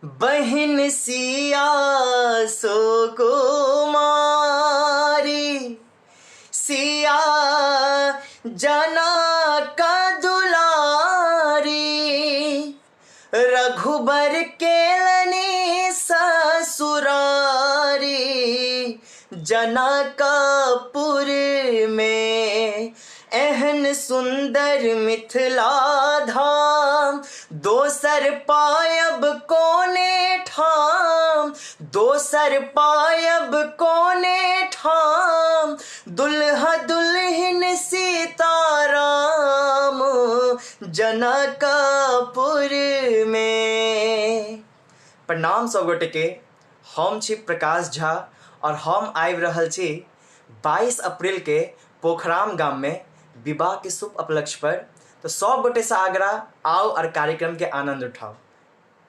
बहिन सिया सुकुमारी, सिया जनक दुलारी, रघुबर केलनि ससुरारी, जनकपुर मे एहन सुन्दर मिथिला धाम, दोसर पायब कोने ठाम, दोसर पायब कोने ठाम, दुल्हा दुल्हिन सीताराम, जनकपुर मे। प्रणाम सब गोटे के, हम छी प्रकाश झा और हम आबि रहल छी 22 अप्रैल के पोखराम गाम में विवाह के शुभ उपलक्ष्य पर। तो सब गोटे से आग्रह, आओ और कार्यक्रम के आनंद उठाओ।